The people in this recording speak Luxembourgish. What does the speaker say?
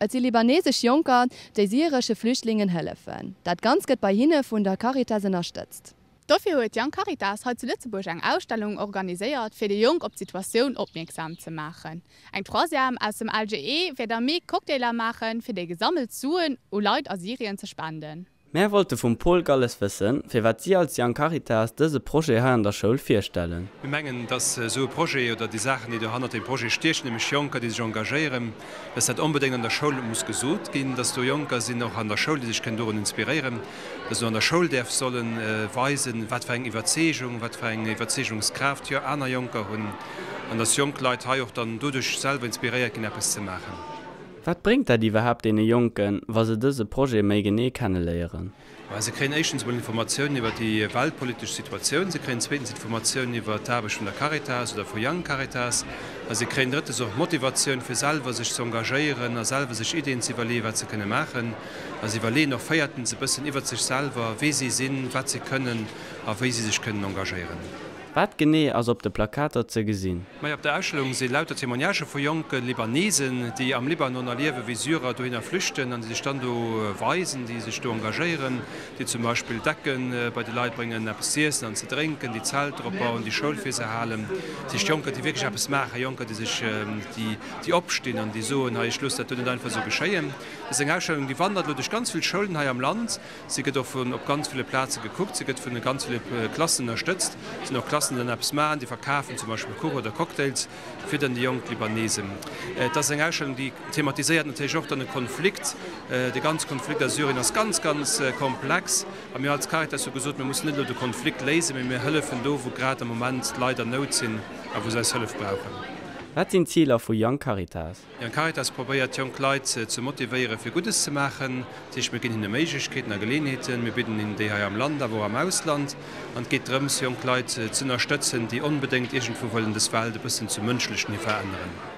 Et si libanesesch Jonker, déi syresche Flüchtlingen hëllefen. Dat Ganzt gëtt bei hinne vun der Caritas ënnerstëtzt. Dofir huet Young Caritas hei zu Lëtzebuerg eng Ausstellung organiséiert, fir déi Jonk op d'Situatioun opmierksam ze maachen. Eng Troisième aus dem LGE wäert am Mee Cocktailer maachen, fir déi gesammelt Suen u Leit a Syrien ze spenden. Mär wollte vum Paul Galles wëssen, firwat si als Young Caritas dëse Projet hei an der Schoul virstellen. Mir mengen, dass esou e Projet oder déi Saachen, déi do hannert deem Projet stiechen, nämlech Jonker, déi sech engagéieren, dass dat onbedéngt an der Schoul muss gesot ginn, dass do Jonker sinn, och an der Schoul, déi sech kënnen dorun inspiréieren, dass se an der Schoul däerf solle weisen, wat fir eng Iwwerzeegung, wat fir eng Iwwerzeegungskraaft jo aner Jonker hunn an dass jonk Leit hei och dann doduerch selwer inspiréiert ginn, eppes ze maachen. Wat bréngt dat iwwerhaapt deene Jonken, wa se dëse Projet méi genee kenneléieren? Ma se kréien éischtens emol Informatiounen iwwer déi weltpolitesch Situatioun, se kréien zweetens Informatiounen iwwer d'Aarbecht vun der Caritas oder vu Young Caritas a se kréien drëttes och Motivatioun, fir selwer sech ze engagéieren a selwer sech Iddien ze iwwerleeën, wat se kënne maachen. A se iwwerleeën och véiertens e bëssen iwwer sech selwer, wee si sinn, wat se kënnen a wéi si sech kënnen engagéieren. Wat genee ass op de Plakater ze gesinn? Majo, op der Ausstellung si lauter Témoignagë vu jonke Libanesen, déi am Libanon erliewen, wéi Syrer dohinner flüchten an déi sech dann do weisen, déi sech do engagéieren, déi zum Beispill Decke bei déi Leit bréngen, eppes z'iessen an ze drénken, déi Zelter opbauen, déi Schoul fir se halen. Dat heescht Jonker, déi wierklech eppes maachen, Jonker, déi sech, déi opstinn an déi soen, hei, ech looss dat do net einfach esou geschéien. Dat ass eng Ausstellung, déi wandert elo duerch ganz vill Schoulen hei am Land. Si gëtt och vun op ganz ville Plaze gekuckt, si gëtt vun ganz ville Klassen ënnerstëtzt. Et sinn och Klassen, déi dann eppes maachen, déi verkafen zum Beispill Kuch oder Cocktails fir dann déi jonk Libanesen. Et ass eng Ausstellung, déi thematiséiert natierlech och dann e Konflikt. De ganze Konflikt a Syrien ass ganz, ganz komplex a mir als Caritas hu gesot, mir mussen net elo de Konflikt léisen, mee mir hëllefen do, wou grad am Moment d'Leit an Nout sinn a wou se eis Hëllef brauchen. Wat sinn d'Ziler vu Young Caritas? Young Caritas probéiert jonk Leit ze motivéieren fir Guddes ze maachen. Dat heescht mir ginn hinne Méiglechkeeten a Geleenheeten, mir bidden hinnen déi hei am Land awer och am Ausland. An et geet drëms jonk Leit z'ënnerstëtzen, déi onbedéngt iergendwou wëllen des Welt e bëssen zum Mënschlechen hi veränneren.